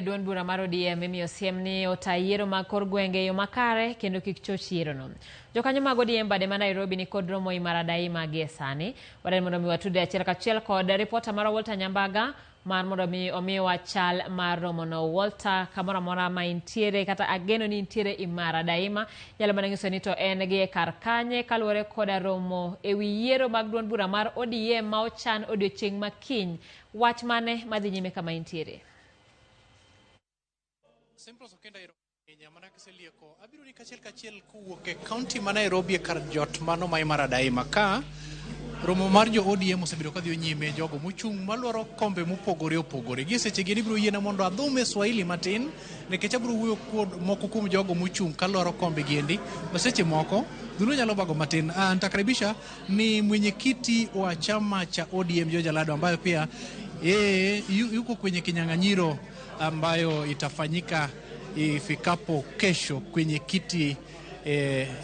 Duond bura mar ODM imiyo siem ni ota yiero mag kor gwenge e yo makare kendo kik choch yierono. Jokanyo mag ODM bade ma Nairobi ni kod romo imara daima gie sani. Wadwaro mondo mi watudre achiel kachiel kod ripota marwa Walter Nyambaga mar mondo mi omiwa chal mar romono. Walter, kamoro amora ma intiere kata ageno ni intiere imara daima, nyalo mana nyiso ni to en gi e kar kanye kaluwore koda romo ewi yiero mag duond bura mar ODM ma ochan odiochieng' ma kiny. Wach mane madhi nyime kama intiere? Simple Okenda ahinya mana kiselieko abiro ni kachiel kachiel kowuok e kaunti ma Nairobi e kar jot mano ma Imara Daima ka romo mar jo ODM osebedo kadhi nyime jogo mochung' malwaro kombe mopogore opogore. Gie seche gi ibiro yiena mondo adhum e Swahili matin nikech abiro wuoyo kod moko kuom jogo mochung' kalwaro kombe giendi ma seche moko dholuo nyalo bago matin. Nitakaribisha ni mwenyekiti wa chama cha ODM George Aladwa ambayo pia yeye yuko kwenye kinyang'anyiro ambayo itafanyika ifikapo kesho kwenye kiti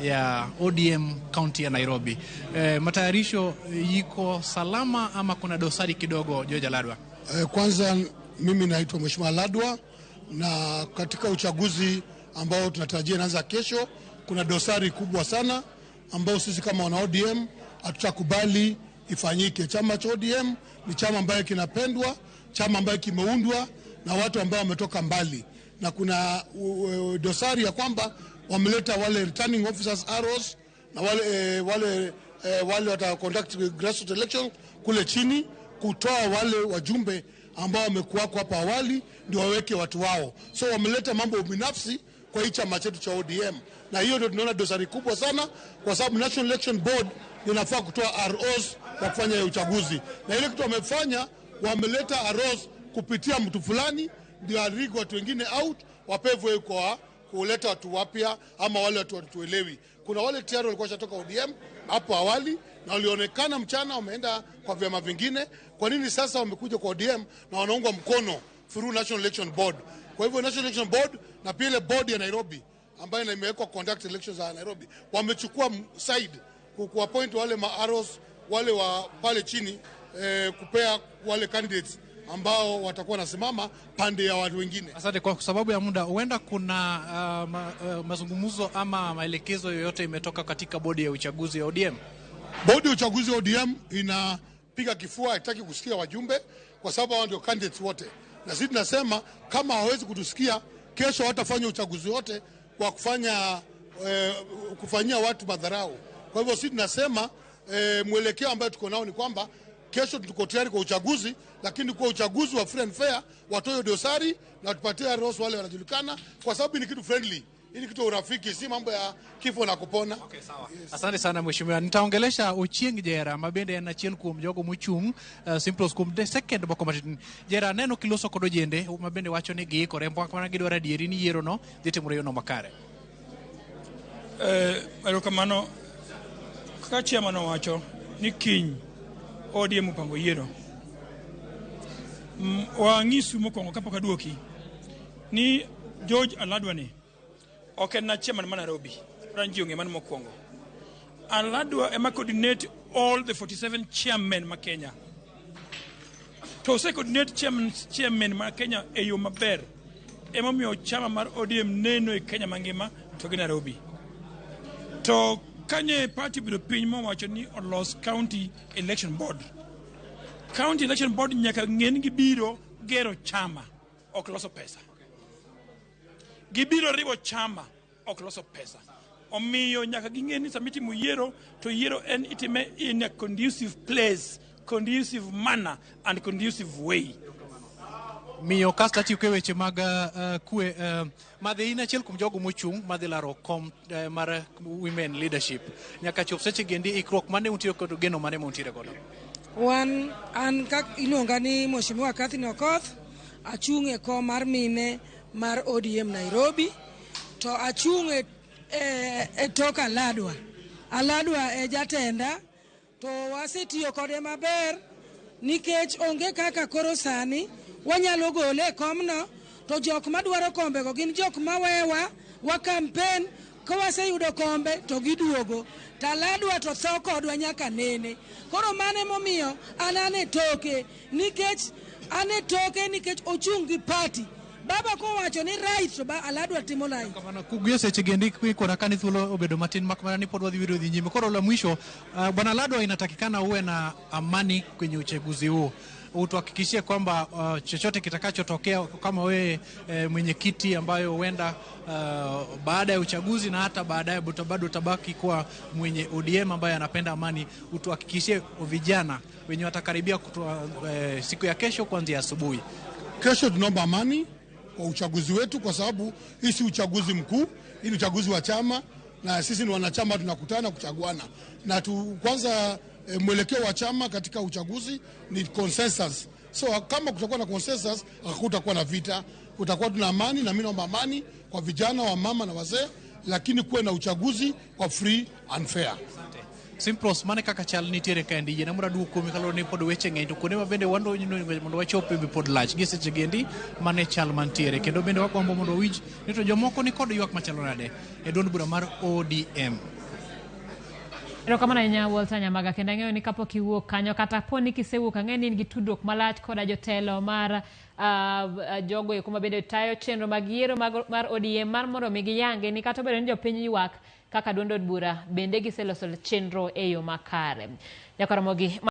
ya ODM kaunti ya Nairobi. Matayarisho yiko salama ama kuna dosari kidogo, George Aladwa? Kwanza mimi naitwa Mheshimiwa Aladwa, na katika uchaguzi ambao tunatarajia inaanza kesho, kuna dosari kubwa sana ambao sisi kama wana ODM hatutakubali ifanyike. Chama cha ODM ni chama ambayo kinapendwa, chama ambayo kimeundwa na watu ambao wametoka mbali, na kuna dosari ya kwamba wameleta wale returning officers ROs na wale wata conduct grassroots election kule chini kutoa wale wajumbe ambao wamekuwako hapo awali ndio waweke watu wao. So wameleta mambo binafsi kwa hii chama chetu cha ODM, na hiyo ndio tunaona dosari kubwa sana, kwa sababu National Election Board inafaa kutoa ROs kwa kufanya uchaguzi, na ile kitu wamefanya, wameleta ROs kupitia mtu fulani ndio arig watu wengine out, wapevwe kwa kuleta watu wapya ama wale watu watuelewi. Kuna wale tayari walikuwa washatoka ODM hapo awali na walionekana mchana wameenda kwa vyama vingine. Kwa nini sasa wamekuja kwa ODM na wanaungwa mkono through National Election Board? Kwa hivyo National Election Board na pia ile board ya Nairobi ambayo imewekwa conduct elections za Nairobi wamechukua side kuappoint wale ma ROs wale wa pale chini, kupea wale candidates ambao watakuwa wanasimama pande ya watu wengine. Asante. Kwa sababu ya muda, huenda kuna mazungumzo ama maelekezo yoyote imetoka katika bodi ya uchaguzi ya ODM? Bodi ya uchaguzi ya ODM inapiga kifua, haitaki kusikia wajumbe kwa sababu hao ndio candidates wote, na sisi tunasema kama hawawezi kutusikia, kesho watafanya uchaguzi wote kwa kufanyia watu madharau. Kwa hivyo sisi tunasema mwelekeo ambayo tuko nao ni kwamba kesho tuko tayari kwa uchaguzi, lakini kwa uchaguzi wa free and fair, watoe dosari na tupatie ROs wale wanajulikana, kwa sababu ni kitu friendly, hii ni kitu urafiki, si mambo ya kifo na kupona. Okay, sawa. Yes. Asante sana mheshimiwa. Nitaongelesha Ochieng Jera mabende en achiel kuom jogo mochung' Simplos kuom de second moko matin. Jera, aneno kiloso kod ojende mabende wacho ni giikore mana gidwaro adieri ni yiero no dhi timore yono makare. Erokamano. Kaka chairman owacho ni kiny ODM opango yiero. Wang'isu mokwongo kapok aduoki ni George Aladwa ni ok en na chairman ma Nairobi. Adwa ji ong'e mano mokwongo. Aladwa ema coordinate all the 47 chairmen ma Kenya. To ose coordinate chairmen ma Kenya e yo maber. Emomiyo chama mar ODM neno e Kenya mangima to gi Nairobi. To kanye party obedo piny mowacho ni olos county election board. County election board nyaka ng'e ni gibiro gero chama, ok loso pesa. Gibiro riwo chama, ok loso pesa. Omiyo nyaka ging'e ni sama itimo yiero, to yiero en itime in a conducive place, conducive manner and conducive way. Miyo kasto atieko e weche mag kwe, madhi in achiel kuom jogo mochung' madhi laro kom mar women leadership. Nyaka chop seche gendi ikruok mane untiere kod geno mane muntiere godo? Wan an kak iluonga ni Mheshimiwa Catherine Okoth, achung' e kom mar mine mar ODM Nairobi, to achung' e tok Aladwa. Aladwa e jatenda, to wasetiyo kode maber nikech onge kaka koro sani wanyalo gole e komno, to jok madwaro kombego gin jok mawewa wa campaign, ka waseyudo kombe to giduogo. To Aladwa to tho kodwa nyaka nene. Koro mano emomiyo an e toke, nikech an e toke nikech ochung' gi party. Baba kowacho ni right to Aladwa timo right. Kamano kugie seche gendi kona kani thuolo obedo matin mak mana ni pod wadhi wiro dhi nyime. Koro la mwisho, Bwana Ladwa, inatakikana uwe na amani kwenye uchaguzi huu. Utuhakikishie kwamba chochote kitakachotokea kama wewe mwenyekiti ambayo huenda baada ya uchaguzi na hata baadaye bado utabaki kuwa mwenye ODM ambaye anapenda amani, utuhakikishie vijana wenye watakaribia kutoa siku ya kesho kuanzia asubuhi. Kesho tunaomba amani kwa uchaguzi wetu, kwa sababu hii si uchaguzi mkuu, hii ni uchaguzi wa chama, na sisi ni wanachama tunakutana kuchaguana na kwanza mwelekeo wa chama katika uchaguzi ni consensus. So kama kutakuwa na consensus, hakutakuwa na vita, kutakuwa tuna amani, na mimi naomba amani kwa vijana, wa mama na wazee, lakini kuwe na uchaguzi kwa free and fair. Simplos mane kaka chal nitiere kaendi yie namura duoko kuomi kaluwore ni pod weche ng'eny to kuonde ma bende mondo wachope be pod lach gi seche gendi mane chal mantiere kendo bende wagombo mondo wawinj ni to jomoko ni kod ywak machalo nade e duond bura mar ODM. Erokamano ahinya Walter Nyamaga, kendo ang'eyo ni kapok iwuok kanyo kata po ni kisewuok ang'eyo ni in gi tudruok malach koda jotelo mar jogo eko mabende tayo chenro mag yiero mar ODM mar mondo mi giyange ni kata obedo ni jopiny ywak kaka duond od bura bende giseloso chenro e yo makare. Nyakoromogi.